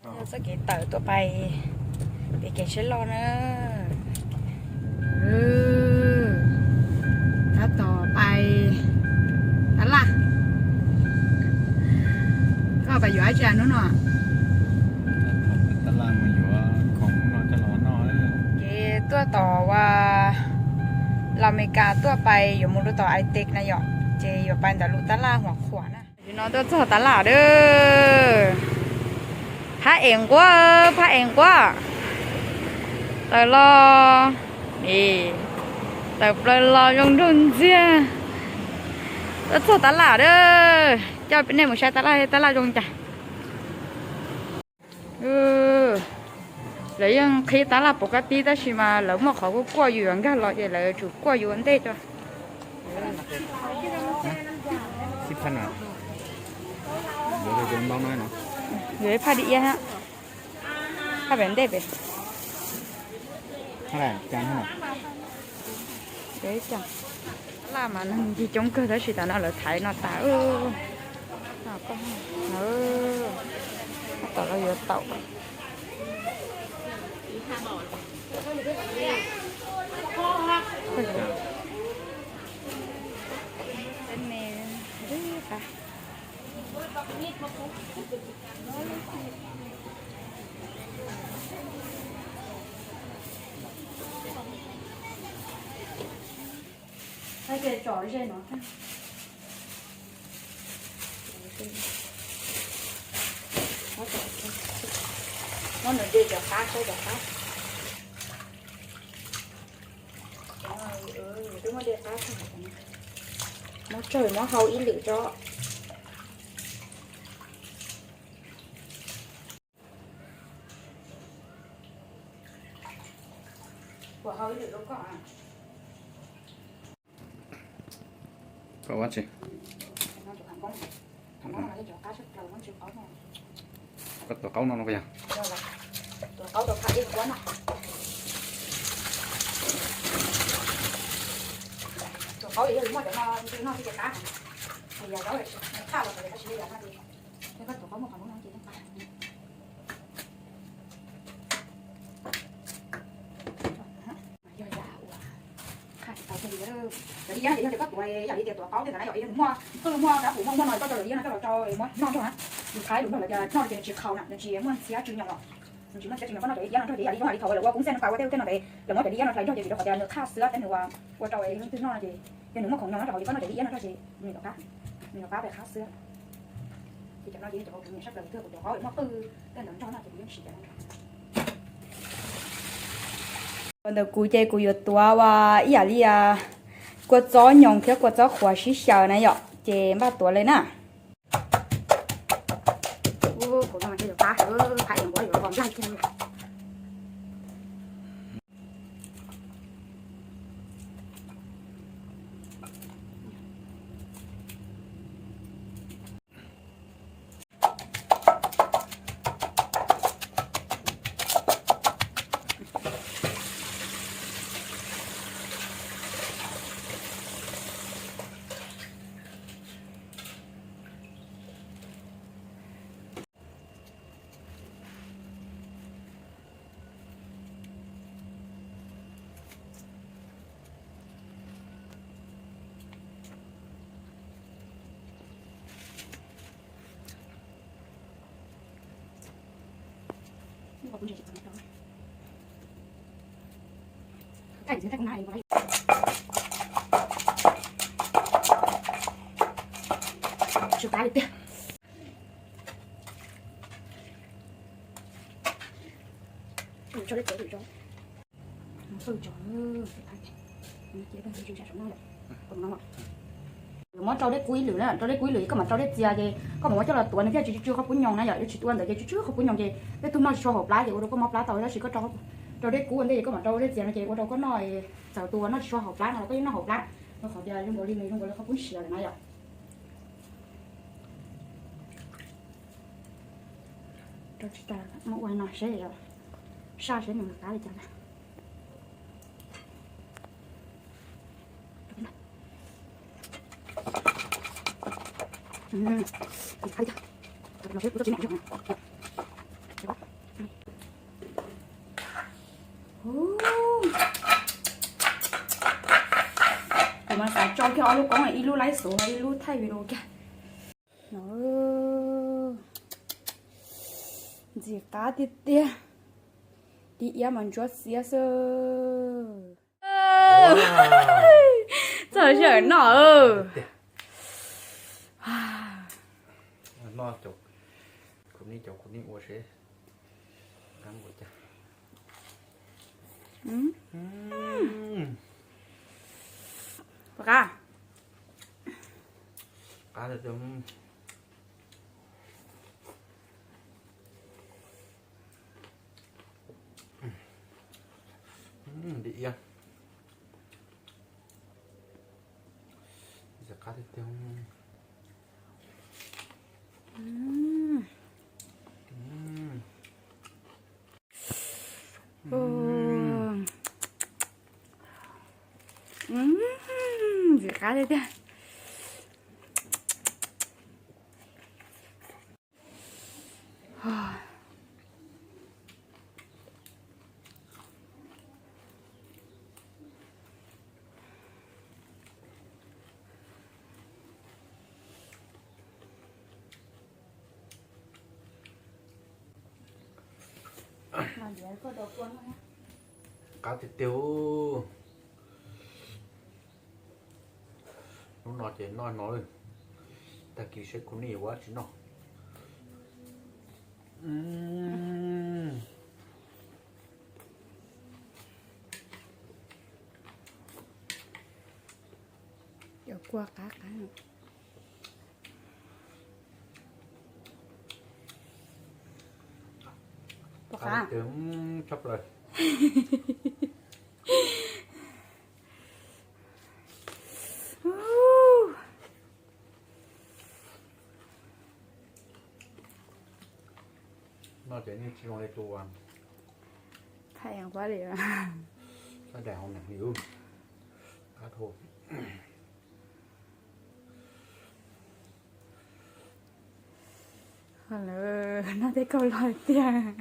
Txoj kev tawm tuaj pais pem kev tsheb loj na. Tab tom pais tab laj. Koj pais yuav dab tsi hnub no? Ces tuaj tom uas Los Amelikas tuaj pais yuav mus rau tom Itec na yom, ces yuav pais ntawm lub tab laj Huam Khuam na. Tam sim no tuaj txog tab laj lawm. Phab ev nquab, phab ev nquab. Tawm los, tawm plaws los zoo nraug ntxiag. Tuaj txog tab laj lawm, coj nej mus saib tab laj, tab laj zoo cas. Lawv yeej qhib tab laj pov kab tib tab sis mas lawv muaj qhov kuj kuaj yus yuav nkag los ces lawv tsum kuaj yus ua ntej tso. Yuav ib phaj di iab, phaj pem ntej pem. Tab laj mas neeg ncig coob kawg tab sis tas no lawv thaiv no tas. Tom los yuav tau. Muab nws de cov qab, saib cov qab. Twb muab de qab, muab tsawg muab hau ib lwm tso. Koj ua tsi? Koj tuav qaub no no yog? Yog yam uas qha tsis tau kiag li. Cov dib iab no ces yog tias koj tuav yam li tias tuav qaub tej ntawd na yom, es yog nws muaj qwj muaj dab qus muaj muaj no koj coj cov dib iab no coj los rau muab noj nrog na. Yus qha lus nrog lawv tias noj ces nws tsis qhaus na, nws tsis muaj ntxhiab tsw nyoos los. Nws tsis muaj ntxhiab tsw nyoos, koj noj cov dib iab no nrog ces ib yam li kuv hais li qhaus lawm ua kub xej no pas ua tej ub tej no ntawd, lawv muab cov dib iab no hlais nrog ces vim rau qhov tias nws qhab xwb, thiab nws ua rau leej twg noj no ces yog nws muaj khoom nyoos no rau hauv li koj noj cov dib iab no nrog ces nws rov qab, nws rov qab pais qhab xwb. Ces cov no ces yog cov uas kuv nyiam sab plaws, kuv tuav qaub muaj qwj tej ntawd nrog no ces kuv yeej siv cov no nrog. Ntawm kuv ces kuv yuav tuav ua ib yam li kua txob nyoos thiab kua txob qhuav sib xyaw na yom, ces npaj tuav li na. Muab rau dej kub ib lwm na, rau dej kub ib lwm koj mam rau dej txias ces koj mam muab coj los tuav nws thiaj tsis tsw tsw qhov pub nyoos na yom. Yus tsis ua ntawd ces tsw tsw qhov pub nyoos ces peb tug noj tsis tshua haum plab ces ua rau koj mob plab tau. Tab sis koj rau dej kub ua ntej ces koj mam rau dej txias no ces ua rau koj noj, txawm tus uas noj tsis tshua haum plab no los koj yeej noj haum plab, rau qhov tias zoo nkaus li nws zoo nkaus li qhov pub ntsiav lawm na yom. Rau tsis tas muab ua no seb, saj seb nws qab li cas na. Qab li cas, no seb kuv tsis noj. Tau kiag ob lub qoob, ib lub laib xuv, ib lub thaij video kiag. No, ntxim qab tiag tiag. Dib iab mas ntsuab xiab xwb. Txog sij hawm noj. Noj cov, kuv nij cov kuv nij ua seb qab npaum cas. Qab, qab tiag tiag. Dib iab, ntxim qab tiag tiag. Ntxim qab tiag tiag. Qab tiag tiag. Hnub no ces noj no, tag kis seb kuv nij yuav ua tsi noj. Cov kua qab qab. Tshaj plaws. Noj ces yeej tsis zoo li tus thaij kuab li, thaij daim hauv neeg li. Qab dhau. Lawv noj tej kaus loj tiag.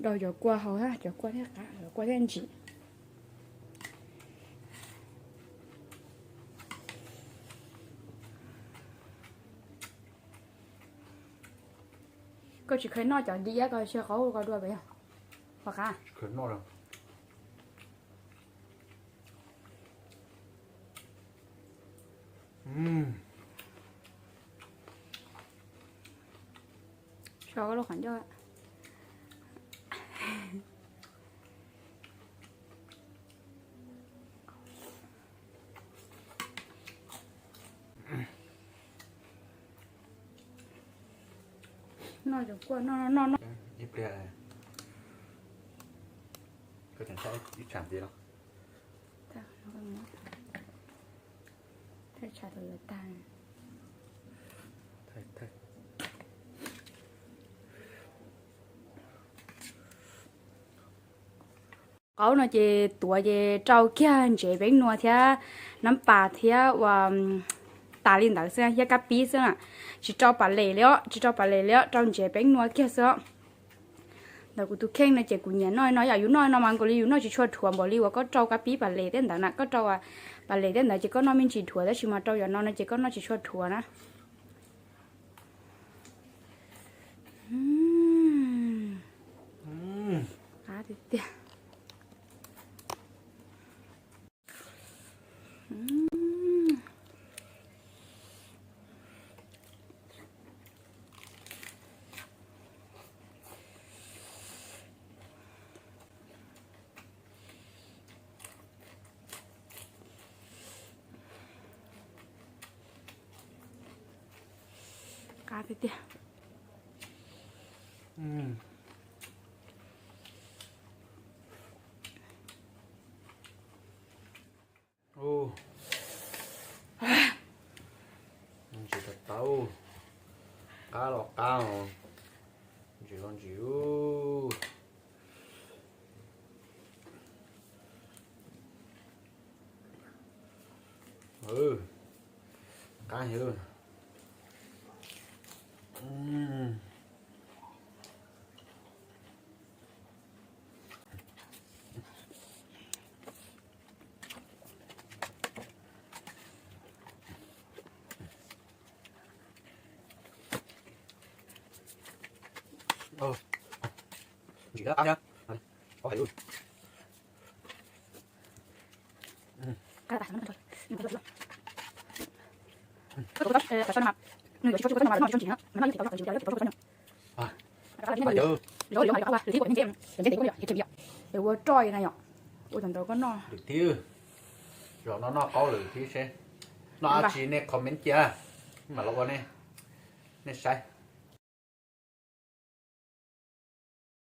Rau cov kua hauv, cov kua thiaj qab, cov kua thiaj ntsim. Koj tsis kheev noj cov dib iab ko, sia qaub ko dua pem yog? Pom qab. So koj lub qhov ncauj. Noj cov kua noj noj noj. Ib pliag koj tseem saib ib tsam ntxiv los. Qaub no ces tuav ces rau kiag ntsev peeb nua thiab nab pas thiab ua tas li ntawd xwb thiab kab pib xwb na. Tsis rau pas les li os, tsis rau pas les li os, rau ntsev peeb nua kiag xwb os. Ntawm kuv tus kheej no ces kuv nyiam noj no, yam yus noj no mas nkaus li yus noj tsis tshua dhuav npaum li uas koj rau kab pib pas les tej ntawd na. Koj rau pas les tej ntawd ces koj noj me ntsis dhuav, tab sis mas rau yam no no ces koj noj tsis tshua dhuav na. Qab tiag tiag. Qab tiag tiag. Ntsis tau tau, qab los qab, ntsis los ntsis. Qab heev. Ntsim qab thiab. Ua roj na yom, ua cov ntawd koj noj. Lwm thib, zaum no noj qaub lwm thib seb noj dab tsi nej comment cia, mam los ua nej saib.